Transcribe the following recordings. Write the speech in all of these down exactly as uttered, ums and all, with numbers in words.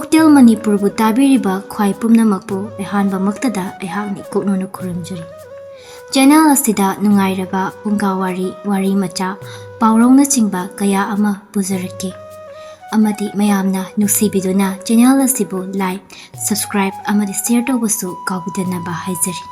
Hotel ꯃꯅꯤꯄꯨꯔꯕꯨ ꯇꯥꯕꯤꯔꯤꯕ ꯈ꯭ꯋꯥꯏ ꯄꯨꯝꯅꯃꯛꯄꯨ ꯑꯍꯥꯟꯕꯃꯛꯇꯗ ꯑꯩꯍꯥꯛꯅ ꯏꯀꯣꯛꯅꯅ ꯈꯨꯔꯨꯝꯖꯔꯤ꯫ ꯆꯦꯅꯦꯜ ꯑꯁꯤꯗ ꯅꯨꯡꯉꯥꯏꯔꯕ ꯐꯨꯡꯒꯥ ꯋꯥꯔꯤ, ꯋꯥꯔꯤ ꯃꯆꯥ, ꯄꯥꯎꯔꯧꯅꯆꯤꯡꯕ ꯀꯌꯥ ꯑꯃ ꯄꯨꯖꯔꯛꯀꯦ꯫ ꯑꯃꯗꯤ ꯃꯌꯥꯝꯅ ꯅꯨꯡꯁꯤꯕꯤꯗꯨꯅ ꯆꯦꯅꯦꯜ ꯑꯁꯤꯕꯨ like, subscribe ꯑꯃꯗꯤ share ꯇꯧꯕꯁꯨ ꯀꯥꯎꯕꯤꯗꯅꯕ ꯍꯥꯏꯖꯔꯤ꯫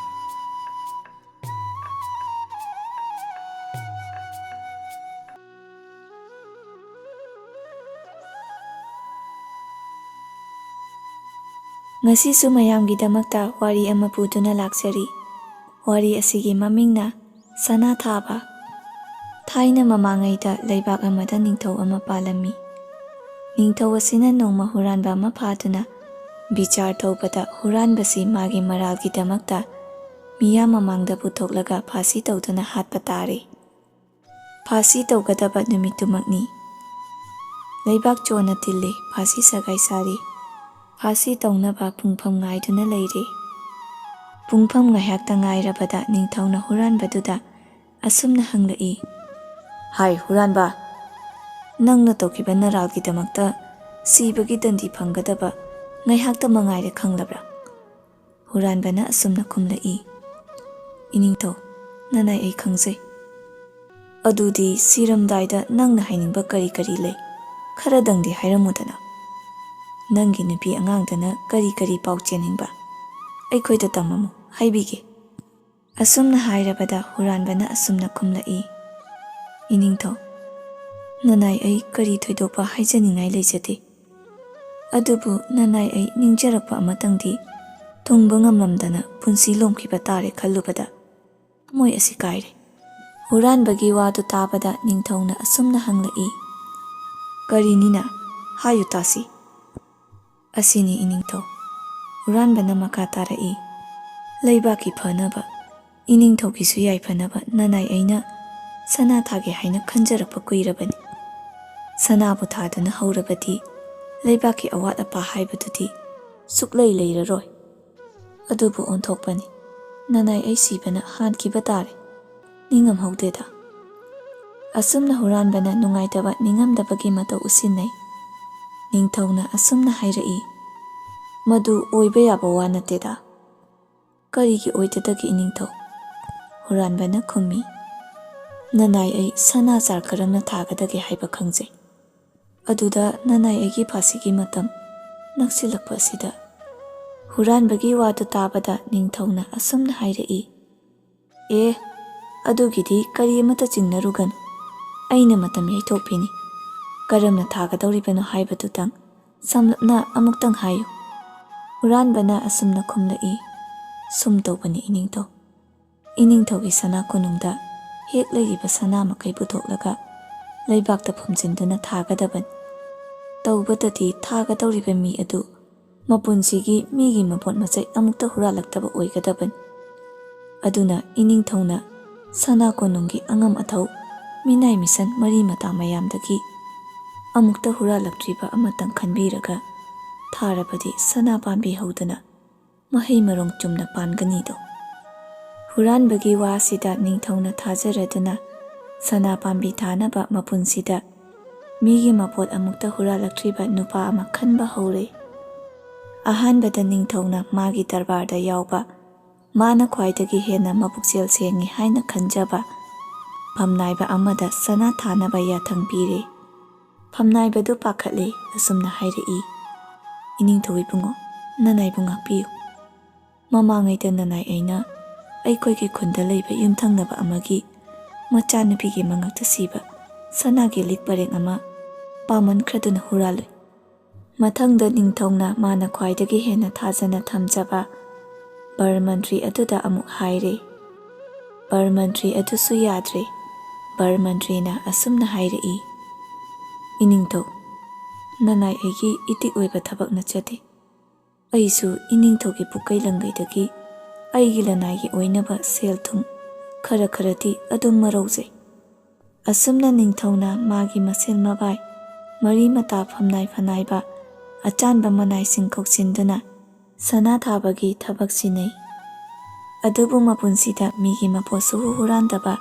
ꯉꯁꯤꯁꯨ ꯃꯌꯥꯝꯒꯤꯗꯃꯛꯇ ꯋꯥꯔꯤ ꯑꯃ ꯄꯨꯗꯨꯅ ꯂꯥꯛꯆꯔꯤ꯫ ꯋꯥꯔꯤ ꯑꯁꯤꯒꯤ ꯃꯃꯤꯡꯅ ꯁꯅꯥ ꯊꯥꯕ꯫ ꯊꯥꯏꯅ ꯃꯃꯥꯡꯉꯩꯗ ꯂꯩꯕꯥꯛ ꯑꯃꯗ ꯅꯤꯡꯊꯧ ꯑꯃ ꯄꯥꯜꯂꯝꯃꯤ꯫ ꯅꯤꯡꯊꯧ ꯑꯁꯤꯅ ꯅꯣꯡꯃ ꯍꯨꯔꯥꯟꯕ ꯑꯃ ꯐꯥꯗꯨꯅ ꯕꯤꯆꯥꯔ ꯇꯧꯕꯗ ꯍꯨꯔꯥꯟꯕꯁꯤ ꯃꯥꯒꯤ ꯃꯔꯥꯜꯒꯤꯗꯃꯛꯇ ꯃꯤꯌꯥꯝ ꯃꯃꯥꯡꯗ ꯄꯨꯊꯣꯛꯂꯒ ꯐꯥꯁꯤ ꯇꯧꯗꯨꯅ ꯍꯥꯠꯄ ꯇꯥꯔꯦ꯫ ꯐꯥꯁꯤ ꯇꯧꯒꯗꯕ ꯅꯨꯃꯤꯠꯇꯨꯃꯛꯅꯤ꯫ ꯂꯩꯕꯥꯛ ꯆꯣꯟꯅ ꯇꯤꯜꯂꯤ, ꯐꯥꯁꯤ ꯁꯒꯥꯏ ꯁꯥꯔꯤ꯫ ꯐꯥꯁꯤ ꯇꯧꯅꯕ ꯄꯨꯡꯐꯝ ꯉꯥꯏꯗꯨꯅ ꯂꯩꯔꯦ꯫ ꯄꯨꯡꯐꯝ ꯉꯥꯏꯍꯥꯛꯇ ꯉꯥꯏꯔꯕꯗ ꯅꯤꯡꯊꯧꯅ ꯍꯨꯔꯥꯟꯕꯗꯨꯗ ꯑꯁꯨꯝꯅ ꯍꯪꯂꯛꯏ, "ꯍꯥꯏ ꯍꯨꯔꯥꯟꯕ, ꯅꯪꯅ ꯇꯧꯈꯤꯕ ꯅꯔꯥꯜꯒꯤꯗꯃꯛꯇ ꯁꯤꯕꯒꯤ ꯗꯟꯗꯤ ꯐꯪꯒꯗꯕ ꯉꯥꯏꯍꯥꯛꯇ ꯃꯉꯥꯏꯔꯦ, ꯈꯪꯂꯕ꯭ꯔꯥ?" ꯍꯨꯔꯥꯟꯕꯅ ꯑꯁꯨꯝꯅ ꯈꯨꯝꯂꯛꯏ, "ꯏꯅꯤꯡꯊꯧ, ꯅꯅꯥꯏ ꯑꯩ ꯈꯪꯖꯩ꯫ ꯑꯗꯨꯗꯤ ꯁꯤꯔꯝꯗꯥꯏꯗ ꯅꯪꯅ ꯍꯥꯏꯅꯤꯡꯕ ꯀꯔꯤ ꯀꯔꯤ ꯂꯩ? ꯈꯔꯗꯪꯗꯤ ꯍꯥꯏꯔꯝꯃꯨꯗꯅ꯫ ꯅꯪꯒꯤ ꯅꯨꯄꯤ ꯑꯉꯥꯡꯗꯅ ꯀꯔꯤ ꯀꯔꯤ ꯄꯥꯎ ꯆꯦꯟꯅꯤꯡꯕ? ꯑꯩꯈꯣꯏꯗ ꯇꯝꯃꯝꯃꯨ, ꯍꯥꯏꯕꯤꯒꯦ꯫" ꯑꯁꯨꯝꯅ ꯍꯥꯏꯔꯕꯗ ꯍꯨꯔꯥꯟꯕꯅ ꯑꯁꯨꯝꯅ ꯈꯨꯝꯂꯛꯏ, "ꯏꯅꯤꯡꯊꯧ, ꯅꯅꯥꯏ ꯑꯩ ꯀꯔꯤ ꯊꯣꯏꯗꯣꯛꯄ ꯍꯥꯏꯖꯅꯤꯡꯉꯥꯏ ꯂꯩꯖꯗꯦ꯫ ꯑꯗꯨꯕꯨ ꯅꯅꯥꯏ ꯑꯩ ꯅꯤꯡꯖꯔꯛꯄ ꯑꯃꯇꯪꯗꯤ ꯊꯨꯡꯕ ꯉꯝꯂꯝꯗꯅ ꯄꯨꯟꯁꯤ ꯂꯣꯝꯈꯤꯕ ꯇꯥꯔꯦ ꯈꯜꯂꯨꯕꯗ ꯊꯃꯣꯏ ꯑꯁꯤ ꯀꯥꯏꯔꯦ꯫" ꯍꯨꯔꯥꯟꯕꯒꯤ ꯋꯥꯗꯨ ꯇꯥꯕꯗ ꯅꯤꯡꯊꯧꯅ ꯑꯁꯨꯝꯅ ꯍꯪꯂꯛꯏ, "ꯀꯔꯤꯅꯤꯅ? ꯍꯥꯏꯌꯨ ꯇꯥꯁꯤ꯫" "ꯑꯁꯤꯅꯤ ꯏꯅꯤꯡꯊꯧ꯫" ꯍꯨꯔꯥꯟꯕꯅ ꯃꯈꯥ ꯇꯥꯔꯛꯏ, "ꯂꯩꯕꯥꯛꯀꯤ ꯐꯅꯕ, ꯏꯅꯤꯡꯊꯧꯒꯤꯁꯨ ꯌꯥꯏꯐꯅꯕ ꯅꯅꯥꯏ ꯑꯩꯅ ꯁꯅꯥ ꯊꯥꯒꯦ ꯍꯥꯏꯅ ꯈꯟꯖꯔꯛꯄ ꯀꯨꯏꯔꯕꯅꯤ꯫ ꯁꯅꯥꯕꯨ ꯊꯥꯗꯨꯅ ꯍꯧꯔꯕꯗꯤ ꯂꯩꯕꯥꯛꯀꯤ ꯑꯋꯥꯠ ꯑꯄꯥ ꯍꯥꯏꯕꯗꯨꯗꯤ ꯁꯨꯛꯂꯩ ꯂꯩꯔꯔꯣꯏ꯫ ꯑꯗꯨꯕꯨ ꯑꯣꯟꯊꯣꯛꯄꯅꯤ, ꯅꯅꯥꯏ ꯑꯩ ꯁꯤꯕꯅ ꯍꯥꯟꯈꯤꯕ ꯇꯥꯔꯦ꯫ ꯅꯤꯡꯉꯝꯍꯧꯗꯦꯗ꯫" ꯑꯁꯨꯝꯅ ꯍꯨꯔꯥꯟꯕꯅ ꯅꯨꯡꯉꯥꯏꯇꯕ ꯅꯤꯡꯉꯝꯗꯕꯒꯤ ꯃꯇꯧ ꯎꯠꯁꯤꯟꯅꯩ꯫ ꯅꯤꯡꯊꯧꯅ ꯑꯁꯨꯝꯅ ꯍꯥꯏꯔꯛꯏ, "ꯃꯗꯨ ꯑꯣꯏꯕ ꯌꯥꯕ ꯋꯥ ꯅꯠꯇꯦꯗ꯫" "ꯀꯔꯤꯒꯤ ꯑꯣꯏꯗꯗꯒꯦ ꯏꯅꯤꯡꯊꯧ?" ꯍꯨꯔꯥꯟꯕꯅ ꯈꯨꯝꯃꯤ꯫ "ꯅꯅꯥꯏ ꯑꯩ ꯁꯅꯥ ꯆꯥꯔ ꯀꯔꯝꯅ ꯊꯥꯒꯗꯒꯦ ꯍꯥꯏꯕ ꯈꯪꯖꯩ꯫ ꯑꯗꯨꯗ ꯅꯅꯥꯏ ꯑꯩꯒꯤ ꯐꯥꯁꯤꯒꯤ ꯃꯇꯝ ꯅꯛꯁꯤꯜꯂꯛꯄ ꯑꯁꯤꯗ꯫" ꯍꯨꯔꯥꯟꯕꯒꯤ ꯋꯥꯗꯨ ꯇꯥꯕꯗ ꯅꯤꯡꯊꯧꯅ ꯑꯁꯨꯝꯅ ꯍꯥꯏꯔꯛꯏ, "ꯑꯦ, ꯑꯗꯨꯒꯤꯗꯤ ꯀꯔꯤ ꯑꯃꯠꯇ ꯆꯤꯡꯅꯔꯨꯒꯅꯨ꯫ ꯑꯩꯅ ꯃꯇꯝ ꯌꯩꯊꯣꯛꯄꯤꯅꯤ꯫ ꯀꯔꯝꯅ ꯊꯥꯒꯗꯧꯔꯤꯕꯅꯣ ꯍꯥꯏꯕꯗꯨꯇꯪ ꯁꯝꯂꯞꯅ ꯑꯃꯨꯛꯇꯪ ꯍꯥꯏꯌꯨ꯫" ꯍꯨꯔꯥꯟꯕꯅ ꯑꯁꯨꯝꯅ ꯈꯨꯝꯂꯛꯏ, "ꯁꯨꯝ ꯇꯧꯕꯅꯤ ꯏꯅꯤꯡꯊꯧ꯫ ꯏꯅꯤꯡꯊꯧꯒꯤ ꯁꯅꯥ ꯀꯣꯅꯨꯡꯗ ꯍꯦꯛ ꯂꯩꯔꯤꯕ ꯁꯅꯥ ꯃꯈꯩ ꯄꯨꯊꯣꯛꯂꯒ ꯂꯩꯕꯥꯛꯇ ꯐꯨꯝꯖꯤꯟꯗꯨꯅ ꯊꯥꯒꯗꯕꯅꯤ꯫ ꯇꯧꯕꯇꯗꯤ ꯊꯥꯒꯗꯧꯔꯤꯕ ꯃꯤ ꯑꯗꯨ ꯃꯄꯨꯟꯁꯤꯒꯤ ꯃꯤꯒꯤ ꯃꯄꯣꯠ ꯃꯆꯩ ꯑꯃꯨꯛꯇ ꯍꯨꯔꯥꯜꯂꯛꯇꯕ ꯑꯣꯏꯒꯗꯕꯅꯤ꯫ ꯑꯗꯨꯅ ꯏꯅꯤꯡꯊꯧꯅ ꯁꯅꯥ ꯀꯣꯅꯨꯡꯒꯤ ꯑꯉꯝ ꯑꯊꯧ, ꯃꯤꯅꯥꯏ ꯃꯤꯁꯟ ꯃꯔꯤ ꯃꯇꯥ ꯃꯌꯥꯝꯗꯒꯤ ꯑꯃꯨꯛꯇ ꯍꯨꯔꯥꯜꯂꯛꯇ꯭ꯔꯤꯕ ꯑꯃꯇꯪ ꯈꯟꯕꯤꯔꯒ ꯊꯥꯔꯕꯗꯤ ꯁꯅꯥ ꯄꯥꯝꯕꯤ ꯍꯧꯗꯅ ꯃꯍꯩ ꯃꯔꯣꯡ ꯆꯨꯝꯅ ꯄꯥꯟꯒꯅꯤꯗꯣ꯫" ꯍꯨꯔꯥꯟꯕꯒꯤ ꯋꯥ ꯑꯁꯤꯗ ꯅꯤꯡꯊꯧꯅ ꯊꯥꯖꯔꯗꯨꯅ ꯁꯅꯥ ꯄꯥꯝꯕꯤ ꯊꯥꯅꯕ ꯃꯄꯨꯟꯁꯤꯗ ꯃꯤꯒꯤ ꯃꯄꯣꯠ ꯑꯃꯨꯛꯇ ꯍꯨꯔꯥꯜꯂꯛꯇ꯭ꯔꯤꯕ ꯅꯨꯄꯥ ꯑꯃ ꯈꯟꯕ ꯍꯧꯔꯦ꯫ ꯑꯍꯥꯟꯕꯗ ꯅꯤꯡꯊꯧꯅ ꯃꯥꯒꯤ ꯗꯔꯕꯥꯔꯗ ꯌꯥꯎꯕ, ꯃꯥꯅ ꯈ꯭ꯋꯥꯏꯗꯒꯤ ꯍꯦꯟꯅ ꯃꯄꯨꯛꯆꯦꯜ ꯁꯦꯡꯉꯤ ꯍꯥꯏꯅ ꯈꯟꯖꯕ ꯐꯝꯅꯥꯏꯕ ꯑꯃꯗ ꯁꯅꯥ ꯊꯥꯅꯕ ꯌꯥꯊꯪ ꯄꯤꯔꯦ꯫ ꯐꯝꯅꯥꯏꯕꯗꯨ ꯄꯥꯈꯠꯂꯦ, ꯑꯁꯨꯝꯅ ꯍꯥꯏꯔꯛꯏ, "ꯏꯅꯤꯡꯊꯧ ꯏꯕꯨꯡꯉꯣ, ꯅꯅꯥꯏꯕꯨ ꯉꯥꯛꯄꯤꯌꯨ꯫ ꯃꯃꯥꯡꯉꯩꯗ ꯅꯅꯥꯏ ꯑꯩꯅ ꯑꯩꯈꯣꯏꯒꯤ ꯈꯨꯟꯗ ꯂꯩꯕ ꯌꯨꯝꯊꯪꯅꯕ ꯑꯃꯒꯤ ꯃꯆꯥꯅꯨꯄꯤꯒꯤ ꯃꯉꯛꯇ ꯁꯤꯕ ꯁꯅꯥꯒꯤ ꯂꯤꯛ ꯄꯔꯦꯡ ꯑꯃ ꯄꯥꯝꯃꯟꯈ꯭ꯔꯗꯨꯅ ꯍꯨꯔꯥꯜꯂꯨꯏ꯫ ꯃꯊꯪꯗ ꯅꯤꯡꯊꯧꯅ ꯃꯥꯅ ꯈ꯭ꯋꯥꯏꯗꯒꯤ ꯍꯦꯟꯅ ꯊꯥꯖꯅ ꯊꯝꯖꯕ ꯕꯔ ꯃꯟꯇ꯭ꯔꯤ ꯑꯗꯨꯗ ꯑꯃꯨꯛ ꯍꯥꯏꯔꯦ꯫ ꯕꯔ ꯃꯟꯇ꯭ꯔꯤ ꯑꯗꯨꯁꯨ ꯌꯥꯗ꯭ꯔꯦ꯫ ꯕꯔ ꯃꯟꯇ꯭ꯔꯤꯅ ꯑꯁꯨꯝꯅ ꯍꯥꯏꯔꯛꯏ, "ꯏꯅꯤꯡꯊꯧ, ꯅꯅꯥꯏ ꯑꯩꯒꯤ ꯏꯇꯤꯛ ꯑꯣꯏꯕ ꯊꯕꯛ ꯅꯠꯆꯗꯦ꯫ ꯑꯩꯁꯨ ꯏꯅꯤꯡꯊꯧꯒꯤ ꯄꯨꯀꯩ ꯂꯪꯒꯩꯗꯒꯤ ꯑꯩꯒꯤ ꯂꯅꯥꯏꯒꯤ ꯑꯣꯏꯅꯕ ꯁꯦꯜ ꯊꯨꯝ ꯈꯔ ꯈꯔꯗꯤ ꯑꯗꯨꯝ ꯃꯔꯧꯖꯩ꯫" ꯑꯁꯨꯝꯅ ꯅꯤꯡꯊꯧꯅ ꯃꯥꯒꯤ ꯃꯁꯦꯜ ꯃꯕꯥꯏ, ꯃꯔꯤ ꯃꯇꯥ, ꯐꯝꯅꯥꯏ ꯐꯅꯥꯏꯕ, ꯑꯆꯥꯟꯕ ꯃꯅꯥꯏꯁꯤꯡ ꯀꯧꯁꯤꯟꯗꯨꯅ ꯁꯅꯥ ꯊꯥꯕꯒꯤ ꯊꯕꯛ ꯁꯤꯟꯅꯩ꯫ ꯑꯗꯨꯕꯨ ꯃꯄꯨꯟꯁꯤꯗ ꯃꯤꯒꯤ ꯃꯄꯣꯠ ꯁꯨꯍꯨ ꯍꯨꯔꯥꯟꯗꯕ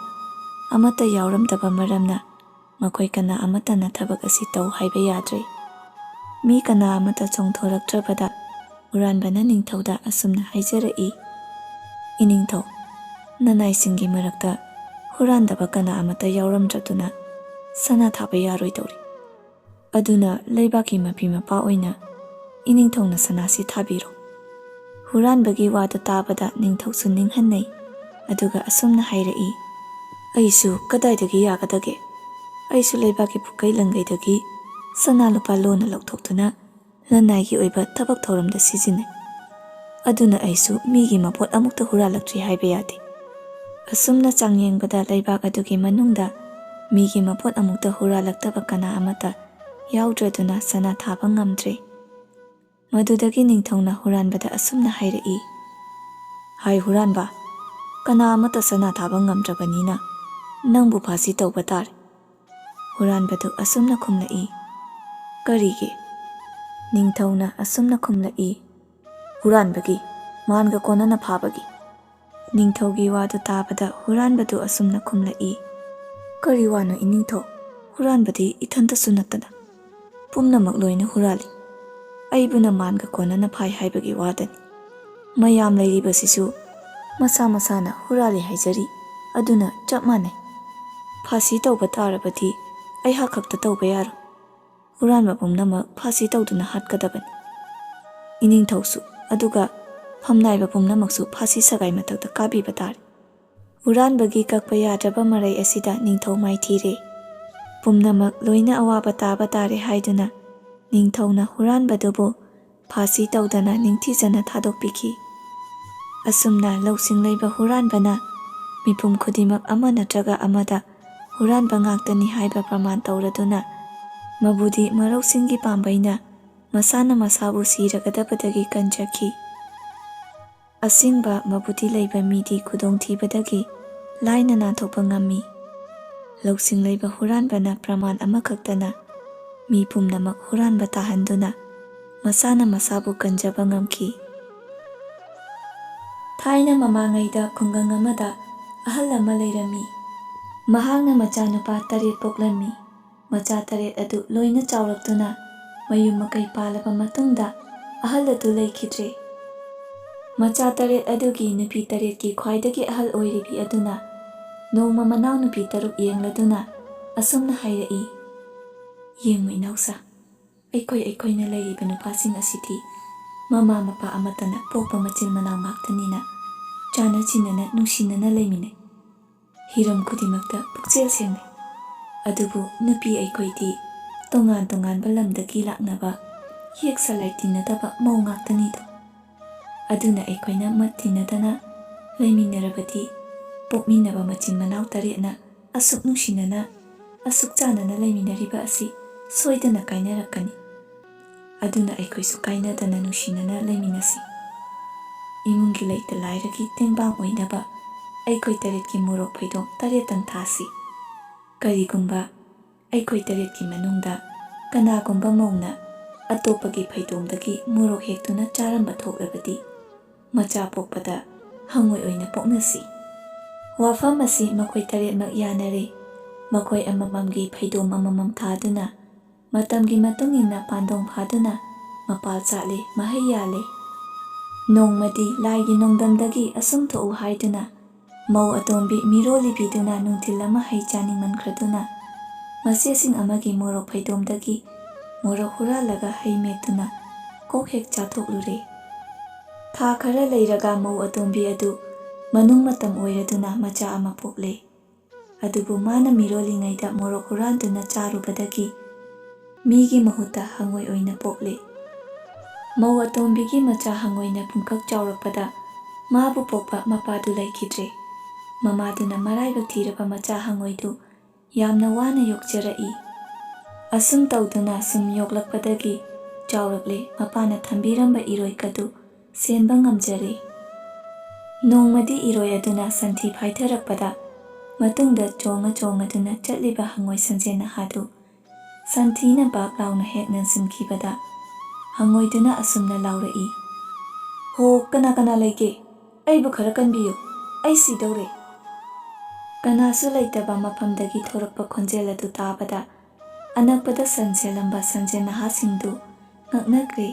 ꯑꯃꯠꯇ ꯌꯥꯎꯔꯝꯗꯕ ꯃꯔꯝꯅ ꯃꯈꯣꯏ ꯀꯅꯥ ꯑꯃꯠꯇꯅ ꯊꯕꯛ ꯑꯁꯤ ꯇꯧ ꯍꯥꯏꯕ ꯌꯥꯗ꯭ꯔꯦ꯫ ꯃꯤ ꯀꯅꯥ ꯑꯃꯠꯇ ꯆꯣꯡꯊꯣꯔꯛꯇ꯭ꯔꯕꯗ ꯍꯨꯔꯥꯟꯕꯅ ꯅꯤꯡꯊꯧꯗ ꯑꯁꯨꯝꯅ ꯍꯥꯏꯖꯔꯛꯏ, "ꯏꯅꯤꯡꯊꯧ, ꯅꯅꯥꯏꯁꯤꯡꯒꯤ ꯃꯔꯛꯇ ꯍꯨꯔꯥꯟꯗꯕ ꯀꯅꯥ ꯑꯃꯠꯇ ꯌꯥꯎꯔꯝꯗ꯭ꯔꯗꯨꯅ ꯁꯅꯥ ꯊꯥꯕ ꯌꯥꯔꯣꯏꯗꯧꯔꯤ꯫ ꯑꯗꯨꯅ ꯂꯩꯕꯥꯛꯀꯤ ꯃꯄꯤ ꯃꯄꯥ ꯑꯣꯏꯅ ꯏꯅꯤꯡꯊꯧꯅ ꯁꯅꯥꯁꯤ ꯊꯥꯕꯤꯔꯣ꯫" ꯍꯨꯔꯥꯟꯕꯒꯤ ꯋꯥꯗꯨ ꯇꯥꯕꯗ ꯅꯤꯡꯊꯧꯁꯨ ꯅꯤꯡꯍꯟꯅꯩ꯫ ꯑꯗꯨꯒ ꯑꯁꯨꯝꯅ ꯍꯥꯏꯔꯛꯏ, "ꯑꯩꯁꯨ ꯀꯗꯥꯏꯗꯒꯤ ꯌꯥꯒꯗꯒꯦ? ꯑꯩꯁꯨ ꯂꯩꯕꯥꯛꯀꯤ ꯄꯨꯀꯩ ꯂꯪꯒꯩꯗꯒꯤ ꯁꯅꯥ ꯂꯨꯄꯥ ꯂꯣꯟꯅ ꯂꯧꯊꯣꯛꯇꯨꯅ ꯂꯅꯥꯏꯒꯤ ꯑꯣꯏꯕ ꯊꯕꯛ ꯊꯧꯔꯝꯗ ꯁꯤꯖꯤꯟꯅꯩ꯫ ꯑꯗꯨꯅ ꯑꯩꯁꯨ ꯃꯤꯒꯤ ꯃꯄꯣꯠ ꯑꯃꯨꯛꯇ ꯍꯨꯔꯥꯜꯂꯛꯇ꯭ꯔꯤ ꯍꯥꯏꯕ ꯌꯥꯗꯦ꯫" ꯑꯁꯨꯝꯅ ꯆꯥꯡꯌꯦꯡꯕꯗ ꯂꯩꯕꯥꯛ ꯑꯗꯨꯒꯤ ꯃꯅꯨꯡꯗ ꯃꯤꯒꯤ ꯃꯄꯣꯠ ꯑꯃꯨꯛꯇ ꯍꯨꯔꯥꯜꯂꯛꯇꯕ ꯀꯅꯥ ꯑꯃꯠꯇ ꯌꯥꯎꯗ꯭ꯔꯗꯨꯅ ꯁꯅꯥ ꯊꯥꯕ ꯉꯝꯗ꯭ꯔꯦ꯫ ꯃꯗꯨꯗꯒꯤ ꯅꯤꯡꯊꯧꯅ ꯍꯨꯔꯥꯟꯕꯗ ꯑꯁꯨꯝꯅ ꯍꯥꯏꯔꯛꯏ, "ꯍꯥꯏ ꯍꯨꯔꯥꯟꯕ, ꯀꯅꯥ ꯑꯃꯠꯇ ꯁꯅꯥ ꯊꯥꯕ ꯉꯝꯗ꯭ꯔꯕꯅꯤꯅ ꯅꯪꯕꯨ ꯐꯥꯁꯤ ꯇꯧꯕ ꯇꯥꯔꯦ꯫" ꯍꯨꯔꯥꯟꯕꯗꯨ ꯑꯁꯨꯝꯅ ꯈꯨꯝꯂꯛꯏ, "ꯀꯔꯤꯒꯤ?" ꯅꯤꯡꯊꯧꯅ ꯑꯁꯨꯝꯅ ꯈꯨꯝꯂꯛꯏ, "ꯍꯨꯔꯥꯟꯕꯒꯤ, ꯃꯥꯟꯒ ꯀꯣꯟꯅꯅ ꯐꯥꯕꯒꯤ꯫" ꯅꯤꯡꯊꯧꯒꯤ ꯋꯥꯗꯨ ꯇꯥꯕꯗ ꯍꯨꯔꯥꯟꯕꯗꯨ ꯑꯁꯨꯝꯅ ꯈꯨꯝꯂꯛꯏ, "ꯀꯔꯤ ꯋꯥꯅꯣ ꯏꯅꯤꯡꯊꯧ? ꯍꯨꯔꯥꯟꯕꯗꯤ ꯏꯊꯟꯇꯁꯨ ꯅꯠꯇꯅ ꯄꯨꯝꯅꯃꯛ ꯂꯣꯏꯅ ꯍꯨꯔꯥꯜꯂꯤ꯫ ꯑꯩꯕꯨꯅ ꯃꯥꯟꯒ ꯀꯣꯟꯅꯅ ꯐꯥꯏ ꯍꯥꯏꯕꯒꯤ ꯋꯥꯗꯅꯤ꯫ ꯃꯌꯥꯝ ꯂꯩꯔꯤꯕꯁꯤꯁꯨ ꯃꯁꯥ ꯃꯁꯥꯅ ꯍꯨꯔꯥꯜꯂꯤ ꯍꯥꯏꯖꯔꯤ, ꯑꯗꯨꯅ ꯆꯞ ꯃꯥꯟꯅꯩ꯫ ꯐꯥꯁꯤ ꯇꯧꯕ ꯇꯥꯔꯕꯗꯤ ꯑꯩꯍꯥꯛ ꯈꯛꯇ ꯇꯧꯕ ꯌꯥꯔꯣꯏ꯫ ꯍꯨꯔꯥꯟꯕ ꯄꯨꯝꯅꯃꯛ ꯐꯥꯁꯤ ꯇꯧꯗꯨꯅ ꯍꯥꯠꯀꯗꯕꯅꯤ꯫ ꯏꯅꯤꯡꯊꯧꯁꯨ, ꯑꯗꯨꯒ ꯐꯝꯅꯥꯏꯕ ꯄꯨꯝꯅꯃꯛꯁꯨ ꯐꯥꯁꯤ ꯁꯒꯥꯏ ꯃꯊꯛꯇ ꯀꯥꯕꯤꯕ ꯇꯥꯔꯦ꯫" ꯍꯨꯔꯥꯟꯕꯒꯤ ꯀꯛꯄ ꯌꯥꯗ꯭ꯔꯕ ꯃꯔꯩ ꯑꯁꯤꯗ ꯅꯤꯡꯊꯧ ꯃꯥꯏꯊꯤꯔꯦ꯫ ꯄꯨꯝꯅꯃꯛ ꯂꯣꯏꯅ ꯑꯋꯥꯕ ꯇꯥꯕ ꯇꯥꯔꯦ ꯍꯥꯏꯗꯨꯅ ꯅꯤꯡꯊꯧꯅ ꯍꯨꯔꯥꯟꯕꯗꯨꯕꯨ ꯐꯥꯁꯤ ꯇꯧꯗꯅ ꯅꯤꯡꯊꯤꯖꯅ ꯊꯥꯗꯣꯛꯄꯤꯈꯤ꯫ ꯑꯁꯨꯝꯅ ꯂꯧꯁꯤꯡ ꯂꯩꯕ ꯍꯨꯔꯥꯟꯕꯅ ꯃꯤꯄꯨꯝ ꯈꯨꯗꯤꯡꯃꯛ ꯑꯃ ꯅꯠꯇ꯭ꯔꯒ ꯑꯃꯗ ꯍꯨꯔꯥꯟꯕ ꯉꯥꯛꯇꯅꯤ ꯍꯥꯏꯕ ꯄ꯭ꯔꯃꯥꯟ ꯇꯧꯔꯗꯨꯅ ꯃꯕꯨꯗꯤ ꯃꯔꯧꯁꯤꯡꯒꯤ ꯄꯥꯝꯕꯩꯅ ꯃꯁꯥꯅ ꯃꯁꯥꯕꯨ ꯁꯤꯔꯒꯗꯕꯗꯒꯤ ꯀꯟꯖꯈꯤ꯫ ꯑꯁꯦꯡꯕ ꯃꯕꯨꯗꯤ ꯂꯩꯕ ꯃꯤꯗꯤ ꯈꯨꯗꯣꯡꯊꯤꯕꯗꯒꯤ ꯂꯥꯏꯅ ꯅꯥꯟꯊꯣꯛꯄ ꯉꯝꯃꯤ꯫ ꯂꯧꯁꯤꯡ ꯂꯩꯕ ꯍꯨꯔꯥꯟꯕꯅ ꯄ꯭ꯔꯃꯥꯟ ꯑꯃꯈꯛꯇꯅ ꯃꯤ ꯄꯨꯝꯅꯃꯛ ꯍꯨꯔꯥꯟꯕ ꯇꯥꯍꯟꯗꯨꯅ ꯃꯁꯥꯅ ꯃꯁꯥꯕꯨ ꯀꯟꯖꯕ ꯉꯝꯈꯤ꯫ ꯊꯥꯏꯅ ꯃꯃꯥꯡꯉꯩꯗ ꯈꯨꯡꯒꯪ ꯑꯃꯗ ꯑꯍꯜ ꯑꯃ ꯂꯩꯔꯝꯃꯤ꯫ ꯃꯍꯥꯛꯅ ꯃꯆꯥꯅꯨꯄꯥ ꯇꯔꯦꯠ ꯄꯣꯛꯂꯝꯃꯤ꯫ ꯃꯆꯥ ꯇꯔꯦꯠ ꯑꯗꯨ ꯂꯣꯏꯅ ꯆꯥꯎꯔꯛꯇꯨꯅ ꯃꯌꯨꯝ ꯃꯀꯩ ꯄꯥꯜꯂꯕ ꯃꯇꯨꯡꯗ ꯑꯍꯜ ꯑꯗꯨ ꯂꯩꯈꯤꯗ꯭ꯔꯦ꯫ ꯃꯆꯥ ꯇꯔꯦꯠ ꯑꯗꯨꯒꯤ ꯅꯨꯄꯤ ꯇꯔꯦꯠꯀꯤ ꯈ꯭ꯋꯥꯏꯗꯒꯤ ꯑꯍꯜ ꯑꯣꯏꯔꯤꯕꯤ ꯑꯗꯨꯅ ꯅꯣꯡꯃ ꯃꯅꯥꯎꯅꯨꯄꯤ ꯇꯔꯨꯛ ꯌꯦꯡꯂꯗꯨꯅ ꯑꯁꯨꯝꯅ ꯍꯥꯏꯔꯛꯏ, "ꯌꯦꯡꯉꯨ ꯏꯅꯥꯎꯁꯥ, ꯑꯩꯈꯣꯏ ꯑꯩꯈꯣꯏꯅ ꯂꯩꯔꯤꯕ ꯅꯨꯄꯥꯁꯤꯡ ꯑꯁꯤꯗꯤ ꯃꯃꯥ ꯃꯄꯥ ꯑꯃꯠꯇꯅ ꯄꯣꯛꯄ ꯃꯆꯤꯟ ꯃꯅꯥꯎ ꯉꯥꯛꯇꯅꯤꯅ ꯆꯥꯟꯅ ꯆꯤꯟꯅꯅ ꯅꯨꯡꯁꯤꯅꯅ ꯂꯩꯃꯤꯟꯅꯩ꯫ ꯍꯤꯔꯝ ꯈꯨꯗꯤꯡꯃꯛꯇ ꯄꯨꯛꯆꯦꯜ ꯁꯦꯡꯅꯩ꯫ ꯑꯗꯨꯕꯨ ꯅꯨꯄꯤ ꯑꯩꯈꯣꯏꯗꯤ ꯇꯣꯉꯥꯟ ꯇꯣꯉꯥꯟꯕ ꯂꯝꯗꯒꯤ ꯂꯥꯛꯅꯕ ꯌꯦꯛ ꯁꯂꯥꯏ ꯇꯤꯟꯅꯗꯕ ꯃꯧ ꯉꯥꯛꯇꯅꯤꯗꯣ꯫ ꯑꯗꯨꯅ ꯑꯩꯈꯣꯏꯅ ꯃꯠ ꯇꯤꯟꯅꯗꯅ ꯂꯩꯃꯤꯟꯅꯔꯕꯗꯤ ꯄꯣꯛꯃꯤꯟꯅꯕ ꯃꯆꯤꯟ ꯃꯅꯥꯎ ꯇꯔꯦꯠꯅ ꯑꯁꯨꯛ ꯅꯨꯡꯁꯤꯅꯅ, ꯑꯁꯨꯛ ꯆꯥꯟꯅꯅ ꯂꯩꯃꯤꯟꯅꯔꯤꯕ ꯑꯁꯤ ꯁꯣꯏꯗꯅ ꯀꯥꯏꯅꯔꯛꯀꯅꯤ꯫ ꯑꯗꯨꯅ ꯑꯩꯈꯣꯏꯁꯨ ꯀꯥꯏꯅꯗꯅ ꯅꯨꯡꯁꯤꯅꯅ ꯂꯩꯃꯤꯟꯅꯁꯤ꯫ ꯏꯃꯨꯡꯒꯤ ꯂꯩꯇ ꯂꯥꯏꯔꯒꯤ ꯇꯦꯡꯕꯥꯡ ꯑꯣꯏꯅꯕ ꯑꯩꯈꯣꯏ ꯇꯔꯦꯠꯀꯤ ꯃꯣꯔꯣꯛ ꯐꯩꯗꯣꯝ ꯇꯔꯦꯠꯇꯪ ꯊꯥꯁꯤ꯫ ꯀꯔꯤꯒꯨꯝꯕ ꯑꯩꯈꯣꯏ ꯇꯔꯦꯠꯀꯤ ꯃꯅꯨꯡꯗ ꯀꯅꯥꯒꯨꯝꯕ ꯃꯧꯅ ꯑꯇꯣꯞꯄꯒꯤ ꯐꯩꯗꯣꯝꯗꯒꯤ ꯃꯣꯔꯣꯛ ꯍꯦꯛꯇꯨꯅ ꯆꯥꯔꯝꯕ ꯊꯣꯛꯂꯕꯗꯤ, ꯃꯆꯥ ꯄꯣꯛꯄꯗ ꯍꯪꯉꯣꯏ ꯑꯣꯏꯅ ꯄꯣꯛꯅꯁꯤ꯫" ꯋꯥꯐꯝ ꯑꯁꯤ ꯃꯈꯣꯏ ꯇꯔꯦꯠꯃꯛ ꯌꯥꯅꯔꯦ꯫ ꯃꯈꯣꯏ ꯑꯃꯃꯝꯒꯤ ꯐꯩꯗꯣꯝ ꯑꯃꯃꯝ ꯊꯥꯗꯨꯅ, ꯃꯇꯝꯒꯤ ꯃꯇꯨꯡ ꯏꯟꯅ ꯄꯥꯟꯗꯣꯡ ꯐꯥꯗꯨꯅ ꯃꯄꯥꯜ ꯁꯥꯠꯂꯦ, ꯃꯍꯩ ꯌꯥꯜꯂꯦ꯫ ꯅꯣꯡꯃꯗꯤ ꯂꯥꯏꯒꯤ ꯅꯣꯡꯗꯝꯗꯒꯤ ꯑꯁꯨꯝ ꯊꯣꯛꯎ ꯍꯥꯏꯗꯨꯅ ꯃꯧ ꯑꯇꯣꯝꯕꯤ ꯃꯤꯔꯣꯜꯂꯤꯕꯤꯗꯨꯅ ꯅꯨꯡꯊꯤꯜ ꯑꯃ ꯍꯩ ꯆꯥꯅꯤꯡꯃꯟꯈ꯭ꯔꯗꯨꯅ ꯃꯆꯦꯁꯤꯡ ꯑꯃꯒꯤ ꯃꯣꯔꯣꯛ ꯐꯩꯗꯣꯝꯗꯒꯤ ꯃꯣꯔꯣꯛ ꯍꯨꯔꯥꯜꯂꯒ ꯍꯩ ꯃꯦꯠꯇꯨꯅ ꯀꯣꯛ ꯍꯦꯛ ꯆꯥꯊꯣꯛꯂꯨꯔꯦ꯫ ꯊꯥ ꯈꯔ ꯂꯩꯔꯒ ꯃꯧ ꯑꯇꯣꯝꯕꯤ ꯑꯗꯨ ꯃꯅꯨꯡ ꯃꯇꯝ ꯑꯣꯏꯔꯗꯨꯅ ꯃꯆꯥ ꯑꯃ ꯄꯣꯛꯂꯦ꯫ ꯑꯗꯨꯕꯨ ꯃꯥꯅ ꯃꯤꯔꯣꯜꯂꯤꯉꯩꯗ ꯃꯣꯔꯣꯛ ꯍꯨꯔꯥꯟꯗꯨꯅ ꯆꯥꯔꯨꯕꯗꯒꯤ ꯃꯤꯒꯤ ꯃꯍꯨꯠꯇ ꯍꯪꯉꯣꯏ ꯑꯣꯏꯅ ꯄꯣꯛꯂꯦ꯫ ꯃꯧ ꯑꯇꯣꯝꯕꯤꯒꯤ ꯃꯆꯥ ꯍꯪꯉꯣꯏꯅ ꯄꯨꯡꯀꯛ ꯆꯥꯎꯔꯛꯄꯗ ꯃꯥꯕꯨ ꯄꯣꯛꯄ ꯃꯄꯥꯗꯨ ꯂꯩꯈꯤꯗ꯭ꯔꯦ꯫ ꯃꯃꯥꯗꯨꯅ ꯃꯔꯥꯏꯕꯛ ꯊꯤꯔꯕ ꯃꯆꯥ ꯍꯪꯉꯣꯏꯗꯨ ꯌꯥꯝꯅ ꯋꯥꯅ ꯌꯣꯛꯆꯔꯛꯏ꯫ ꯑꯁꯨꯝ ꯇꯧꯗꯨꯅ ꯁꯨꯝ ꯌꯣꯛꯂꯛꯄꯗꯒꯤ ꯆꯥꯎꯔꯛꯂꯦ꯫ ꯃꯄꯥꯅ ꯊꯝꯕꯤꯔꯝꯕ ꯏꯔꯣꯏ ꯀꯗꯨ ꯁꯦꯟꯕ ꯉꯝꯖꯔꯦ꯫ ꯅꯣꯡꯃꯗꯤ ꯏꯔꯣꯏ ꯑꯗꯨꯅ ꯁꯟꯊꯤ ꯐꯥꯏꯊꯔꯛꯄꯗ ꯃꯇꯨꯡꯗ ꯆꯣꯡꯉ ꯆꯣꯡꯉꯗꯨꯅ ꯆꯠꯂꯤꯕ ꯍꯪꯉꯣꯏ ꯁꯟꯖꯦꯟ ꯅꯍꯥꯗꯨ ꯁꯟꯊꯤꯅ ꯕꯥꯛ ꯂꯥꯎꯅ ꯍꯦꯛ ꯅꯟꯁꯤꯟꯈꯤꯕꯗ ꯍꯪꯉꯣꯏꯗꯨꯅ ꯑꯁꯨꯝꯅ ꯂꯥꯎꯔꯛꯏ, "ꯍꯣ, ꯀꯅꯥ ꯀꯅꯥ ꯂꯩꯒꯦ? ꯑꯩꯕꯨ ꯈꯔ ꯀꯟꯕꯤꯌꯨ, ꯑꯩ ꯁꯤꯗꯧꯔꯦ!" ꯀꯅꯥꯁꯨ ꯂꯩꯇꯕ ꯃꯐꯝꯗꯒꯤ ꯊꯣꯔꯛꯄ ꯈꯣꯟꯖꯦꯜ ꯑꯗꯨ ꯇꯥꯕꯗ ꯑꯅꯛꯄꯗ ꯁꯟ ꯁꯦꯜꯂꯝꯕ ꯁꯟꯖꯦꯟ ꯅꯍꯥꯁꯤꯡꯗꯨ ꯉꯛꯅꯈ꯭ꯔꯦ꯫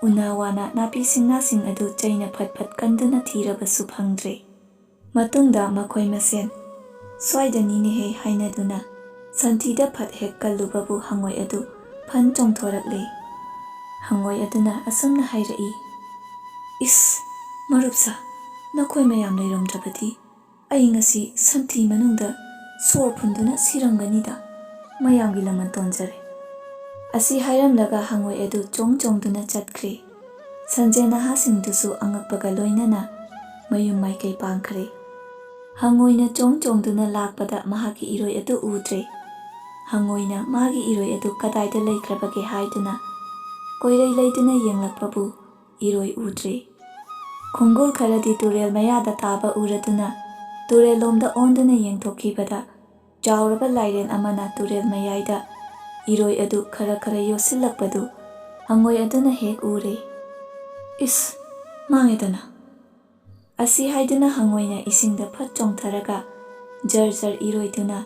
ꯎꯅꯥ ꯋꯥꯅ ꯅꯥꯄꯤ ꯁꯤꯡꯅꯥꯁꯤꯡ ꯑꯗꯨ ꯆꯩꯅ ꯐꯠ ꯐꯠ ꯀꯟꯗꯨꯅ ꯊꯤꯔꯕꯁꯨ ꯐꯪꯗ꯭ꯔꯦ꯫ ꯃꯇꯨꯡꯗ ꯃꯈꯣꯏ ꯃꯁꯦꯟ "ꯁ꯭ꯋꯥꯏꯗꯅꯤꯅꯦꯍꯦ" ꯍꯥꯏꯅꯗꯨꯅ ꯁꯟꯊꯤꯗ ꯐꯠ ꯍꯦꯛ ꯀꯜꯂꯨꯕꯕꯨ ꯍꯪꯉꯣꯏ ꯑꯗꯨ ꯐꯟ ꯆꯣꯡꯊꯣꯔꯛꯂꯦ꯫ ꯍꯪꯉꯣꯏ ꯑꯗꯨꯅ ꯑꯁꯨꯝꯅ ꯍꯥꯏꯔꯛꯏ, "ꯏꯁ, ꯃꯔꯨꯞ ꯁꯥ, ꯅꯈꯣꯏ ꯃꯌꯥꯝ ꯂꯩꯔꯝꯗ꯭ꯔꯕꯗꯤ ꯑꯩ ꯉꯁꯤ ꯁꯟꯊꯤ ꯃꯅꯨꯡꯗ ꯁꯣꯔ ꯐꯨꯟꯗꯨꯅ ꯁꯤꯔꯝꯒꯅꯤꯗ, ꯃꯌꯥꯝꯒꯤ ꯂꯃꯟ ꯇꯣꯟꯖꯔꯦ"꯫ ꯑꯁꯤ ꯍꯥꯏꯔꯝꯂꯒ ꯍꯪꯉꯣꯏ ꯑꯗꯨ ꯆꯣꯡ ꯆꯣꯡꯗꯨꯅ ꯆꯠꯈ꯭ꯔꯦ꯫ ꯁꯟꯖꯦꯟ ꯅꯍꯥꯁꯤꯡꯗꯨꯁꯨ ꯑꯉꯛꯄꯒ ꯂꯣꯏꯅꯅ ꯃꯌꯨꯝ ꯃꯥꯏꯀꯩ ꯄꯥꯡꯈ꯭ꯔꯦ꯫ ꯍꯪꯉꯣꯏꯅ ꯆꯣꯡ ꯆꯣꯡꯗꯨꯅ ꯂꯥꯛꯄꯗ ꯃꯍꯥꯛꯀꯤ ꯏꯔꯣꯏ ꯑꯗꯨ ꯎꯗ꯭ꯔꯦ꯫ ꯍꯪꯉꯣꯏꯅ ꯃꯥꯒꯤ ꯏꯔꯣꯏ ꯑꯗꯨ ꯀꯗꯥꯏꯗ ꯂꯩꯈ꯭ꯔꯕꯒꯦ ꯍꯥꯏꯗꯨꯅ ꯀꯣꯏꯔꯩ ꯂꯩꯗꯨꯅ ꯌꯦꯡꯂꯛꯄꯕꯨ ꯏꯔꯣꯏ ꯎꯗ꯭ꯔꯦ꯫ ꯈꯣꯡꯒꯨꯜ ꯈꯔꯗꯤ ꯇꯨꯔꯦꯜ ꯃꯌꯥꯗ ꯇꯥꯕ ꯎꯔꯗꯨꯅ ꯇꯨꯔꯦꯜꯂꯣꯝꯗ ꯑꯣꯟꯗꯨꯅ ꯌꯦꯡꯊꯣꯛꯈꯤꯕꯗ ꯆꯥꯎꯔꯕ ꯂꯥꯏꯔꯦꯟ ꯑꯃꯅ ꯇꯨꯔꯦꯜ ꯃꯌꯥꯏꯗ ꯏꯔꯣꯏ ꯑꯗꯨ ꯈꯔ ꯈꯔ ꯌꯣꯠꯁꯤꯜꯂꯛꯄꯗꯨ ꯍꯪꯉꯣꯏ ꯑꯗꯨꯅ ꯍꯦꯛ ꯎꯔꯦ꯫ "ꯏꯁ, ꯃꯥꯡꯉꯦꯗꯅ!" ꯑꯁꯤ ꯍꯥꯏꯗꯨꯅ ꯍꯪꯉꯣꯏꯅ ꯏꯁꯤꯡꯗ ꯐꯠ ꯆꯣꯡꯊꯔꯒ ꯖꯔ ꯖꯔ ꯏꯔꯣꯏꯗꯨꯅ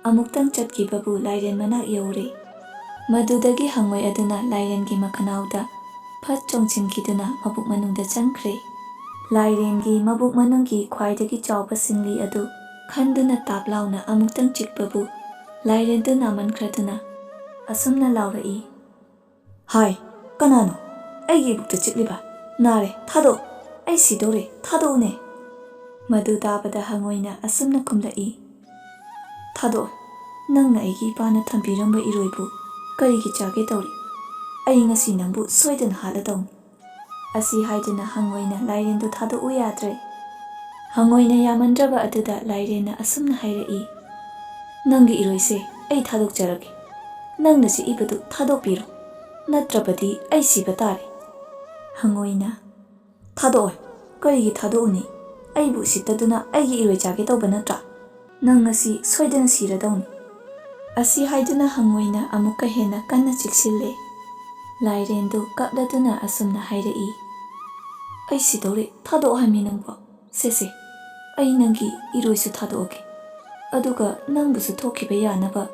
ꯑꯃꯨꯛꯇꯪ ꯆꯠꯈꯤꯕꯕꯨ ꯂꯥꯏꯔꯦꯟ ꯃꯅꯥꯛ ꯌꯧꯔꯦ꯫ ꯃꯗꯨꯗꯒꯤ ꯍꯪꯉꯣꯏ ꯑꯗꯨꯅ ꯂꯥꯏꯔꯦꯟꯒꯤ ꯃꯈꯅꯥꯎꯗ ꯐꯠ ꯆꯣꯡꯁꯤꯟꯈꯤꯗꯨꯅ ꯃꯕꯨꯛ ꯃꯅꯨꯡꯗ ꯆꯪꯈ꯭ꯔꯦ꯫ ꯂꯥꯏꯔꯦꯟꯒꯤ ꯃꯕꯨꯛ ꯃꯅꯨꯡꯒꯤ ꯈ꯭ꯋꯥꯏꯗꯒꯤ ꯆꯥꯎꯕ ꯁꯤꯡꯂꯤ ꯑꯗꯨ ꯈꯟꯗꯨꯅ ꯇꯥꯞ ꯂꯥꯎꯅ ꯑꯃꯨꯛꯇꯪ ꯆꯤꯛꯄꯕꯨ ꯂꯥꯏꯔꯦꯟꯗꯨ ꯅꯥꯃꯟꯈ꯭ꯔꯗꯨꯅ ꯑꯁꯨꯝꯅ ꯂꯥꯎꯔꯛꯏ, "ꯍꯥꯏ, ꯀꯅꯥꯅꯣ ꯑꯩꯒꯤ ꯏꯕꯨꯛꯇ ꯆꯤꯛꯂꯤꯕ? ꯅꯥꯔꯦ, ꯊꯥꯗꯣꯛ! ꯑꯩ ꯁꯤꯗꯧꯔꯦ, ꯊꯥꯗꯣꯛꯎꯅꯦ!" ꯃꯗꯨ ꯇꯥꯕꯗ ꯍꯪꯉꯣꯏꯅ ꯑꯁꯨꯝꯅ ꯈꯨꯝꯂꯛꯏ, "ꯊꯥꯗꯣꯛꯑꯣ, ꯅꯪꯅ ꯑꯩꯒꯤ ꯏꯄꯥꯅ ꯊꯝꯕꯤꯔꯝꯕ ꯏꯔꯣꯏꯕꯨ ꯀꯔꯤꯒꯤ ꯆꯥꯒꯦ ꯇꯧꯔꯤ? ꯑꯩ ꯉꯁꯤ ꯅꯪꯕꯨ ꯁꯣꯏꯗꯅ ꯍꯥꯠꯂꯗꯧꯅꯤ"꯫ ꯑꯁꯤ ꯍꯥꯏꯗꯨꯅ ꯍꯪꯉꯣꯏꯅ ꯂꯥꯏꯔꯦꯟꯗꯨ ꯊꯥꯗꯣꯛꯎ ꯌꯥꯗ꯭ꯔꯦ꯫ ꯍꯪꯉꯣꯏꯅ ꯌꯥꯃꯟꯗ꯭ꯔꯕ ꯑꯗꯨꯗ ꯂꯥꯏꯔꯦꯟꯅ ꯑꯁꯨꯝꯅ ꯍꯥꯏꯔꯛꯏ, "ꯅꯪꯒꯤ ꯏꯔꯣꯏꯁꯦ ꯑꯩ ꯊꯥꯗꯣꯛꯆꯔꯒꯦ꯫ ꯅꯪꯅ ꯆꯤꯛꯏꯕꯗꯨ ꯊꯥꯗꯣꯛꯄꯤꯔꯣ, ꯅꯠꯇ꯭ꯔꯕꯗꯤ ꯑꯩ ꯁꯤꯕ ꯇꯥꯔꯦ"꯫ ꯍꯪꯉꯣꯏꯅ, "ꯊꯥꯗꯣꯛꯑꯣꯏ꯫ ꯀꯔꯤꯒꯤ ꯊꯥꯗꯣꯛꯎꯅꯤ? ꯑꯩꯕꯨ ꯎꯁꯤꯠꯇꯗꯨꯅ ꯑꯩꯒꯤ ꯏꯔꯣꯏ ꯆꯥꯒꯦ ꯇꯧꯕ ꯅꯠꯇ꯭ꯔꯥ? ꯅꯪ ꯉꯁꯤ ꯁꯣꯏꯗꯅ ꯁꯤꯔꯗꯧꯅꯤ"꯫ ꯑꯁꯤ ꯍꯥꯏꯗꯨꯅ ꯍꯪꯉꯣꯏꯅ ꯑꯃꯨꯛꯀ ꯍꯦꯟꯅ ꯀꯟꯅ ꯆꯤꯛꯁꯤꯜꯂꯦ꯫ ꯂꯥꯏꯔꯦꯟꯗꯨ ꯀꯞꯂꯗꯨꯅ ꯑꯁꯨꯝꯅ ꯍꯥꯏꯔꯛꯏ, "ꯑꯩ ꯁꯤꯗꯧꯔꯦ, ꯊꯥꯗꯣꯛꯑꯣ ꯍꯥꯏꯃꯤ ꯅꯪꯕꯣ꯫ ꯁꯦ ꯁꯦ, ꯑꯩ ꯅꯪꯒꯤ ꯏꯔꯣꯏꯁꯨ ꯊꯥꯗꯣꯛꯑꯒꯦ꯫ ꯑꯗꯨꯒ ꯅꯪꯕꯨꯁꯨ ꯊꯣꯛꯈꯤꯕ ꯌꯥꯅꯕ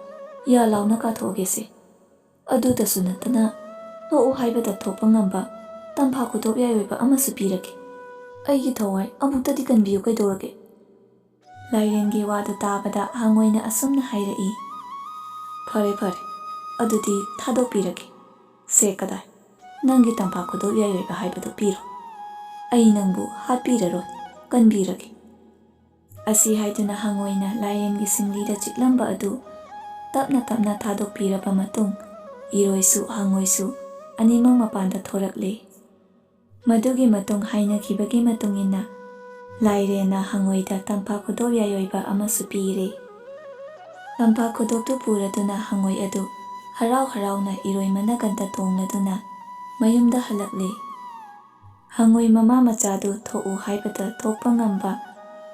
ꯌꯥ ꯂꯥꯎꯅ ꯀꯥꯊꯣꯛꯑꯒꯦꯁꯦ꯫ ꯑꯗꯨꯗꯁꯨ ꯅꯠꯇꯅ ꯊꯣꯛꯎ ꯍꯥꯏꯕꯗ ꯊꯣꯛꯄ ꯉꯝꯕ ꯇꯝꯐꯥ ꯈꯨꯗꯣꯞ ꯌꯥꯏ ꯑꯣꯏꯕ ꯑꯃꯁꯨ ꯄꯤꯔꯒꯦ꯫ ꯑꯩꯒꯤ ꯊꯋꯥꯏ ꯑꯃꯨꯛꯇꯗꯤ ꯀꯟꯕꯤꯌꯨ ꯀꯩꯗꯧꯔꯒꯦ?" ꯂꯥꯏꯔꯦꯟꯒꯤ ꯋꯥꯗꯨ ꯇꯥꯕꯗ ꯍꯪꯉꯣꯏꯅ ꯑꯁꯨꯝꯅ ꯍꯥꯏꯔꯛꯏ, "ꯐꯔꯦ ꯐꯔꯦ, ꯑꯗꯨꯗꯤ ꯊꯥꯗꯣꯛꯄꯤꯔꯒꯦ꯫ ꯁꯦ ꯀꯗꯥꯏ, ꯅꯪꯒꯤ ꯇꯝꯐꯥ ꯈꯨꯗꯣꯞ ꯌꯥꯏ ꯑꯣꯏꯕ ꯍꯥꯏꯕꯗꯨ ꯄꯤꯔꯣ꯫ ꯑꯩ ꯅꯪꯕꯨ ꯍꯥꯠꯄꯤꯔꯔꯣꯏ, ꯀꯟꯕꯤꯔꯒꯦ꯫" ꯑꯁꯤ ꯍꯥꯏꯗꯨꯅ ꯍꯪꯉꯣꯏꯅ ꯂꯥꯏꯔꯦꯟꯒꯤ ꯁꯤꯡꯂꯤꯗ ꯆꯤꯛꯂꯝꯕ ꯑꯗꯨ ꯇꯞꯅ ꯇꯞꯅ ꯊꯥꯗꯣꯛꯄꯤꯔꯕ ꯃꯇꯨꯡ, ꯏꯔꯣꯏꯁꯨ ꯍꯪꯉꯣꯏꯁꯨ ꯑꯅꯤꯃꯛ ꯃꯄꯥꯟꯗ ꯊꯣꯔꯛꯂꯦ꯫ ꯃꯗꯨꯒꯤ ꯃꯇꯨꯡ ꯍꯥꯏꯅꯈꯤꯕꯒꯤ ꯃꯇꯨꯡ ꯏꯟꯅ ꯂꯥꯏꯔꯦꯟꯅ ꯍꯪꯉꯣꯏꯗ ꯇꯝꯐꯥ ꯈꯨꯗꯣꯞ ꯌꯥꯏ ꯑꯣꯏꯕ ꯑꯃꯁꯨ ꯄꯤꯔꯦ꯫ ꯇꯝꯐꯥ ꯈꯨꯗꯣꯞꯇꯨ ꯄꯨꯔꯗꯨꯅ ꯍꯪꯉꯣꯏ ꯑꯗꯨ ꯍꯔꯥꯎ ꯍꯔꯥꯎꯅ ꯏꯔꯣꯏ ꯃꯅꯒꯟꯗ ꯇꯣꯡꯂꯗꯨꯅ ꯃꯌꯨꯝꯗ ꯍꯜꯂꯛꯂꯦ꯫ ꯍꯪꯉꯣꯏ ꯃꯃꯥ ꯃꯆꯥꯗꯨ ꯊꯣꯛꯎ ꯍꯥꯏꯕꯗ ꯊꯣꯛꯄ ꯉꯝꯕ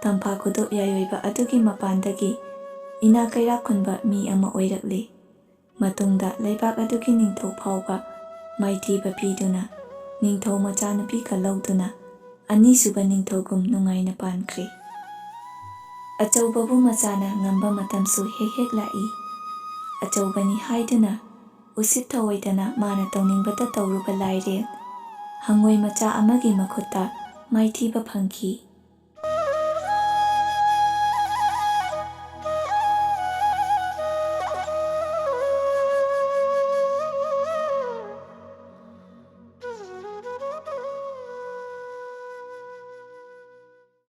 ꯇꯝꯐꯥ ꯈꯨꯗꯣꯞ ꯌꯥꯏ ꯑꯣꯏꯕ ꯑꯗꯨꯒꯤ ꯃꯄꯥꯟꯗꯒꯤ ꯏꯅꯥꯛ ꯀꯩꯔꯥꯛ ꯈꯨꯟꯕ ꯃꯤ ꯑꯃ ꯑꯣꯏꯔꯛꯂꯦ꯫ ꯃꯇꯨꯡꯗ ꯂꯩꯕꯥꯛ ꯑꯗꯨꯒꯤ ꯅꯤꯡꯊꯧ ꯐꯥꯎꯕ ꯃꯥꯏꯊꯤꯕ ꯄꯤꯗꯨꯅ ꯅꯤꯡꯊꯧ ꯃꯆꯥꯅꯨꯄꯤꯒ ꯂꯧꯗꯨꯅ ꯑꯅꯤꯁꯨꯕ ꯅꯤꯡꯊꯧꯒꯨꯝ ꯅꯨꯡꯉꯥꯏꯅ ꯄꯥꯟꯈ꯭ꯔꯦ꯫ ꯑꯆꯧꯕꯕꯨ ꯃꯆꯥꯅ ꯉꯝꯕ ꯃꯇꯝꯁꯨ ꯍꯦꯛ ꯍꯦꯛ ꯂꯥꯛꯏ꯫ ꯑꯆꯧꯕꯅꯤ ꯍꯥꯏꯗꯨꯅ ꯎꯁꯤꯠ ꯊꯑꯣꯏꯗꯅ ꯃꯥꯅ ꯇꯧꯅꯤꯡꯕꯇ ꯇꯧꯔꯨꯕ ꯂꯥꯏꯔꯦꯟ ꯍꯪꯉꯣꯏ ꯃꯆꯥ ꯑꯃꯒꯤ ꯃꯈꯨꯠꯇ ꯃꯥꯏꯊꯤꯕ ꯐꯪꯈꯤ꯫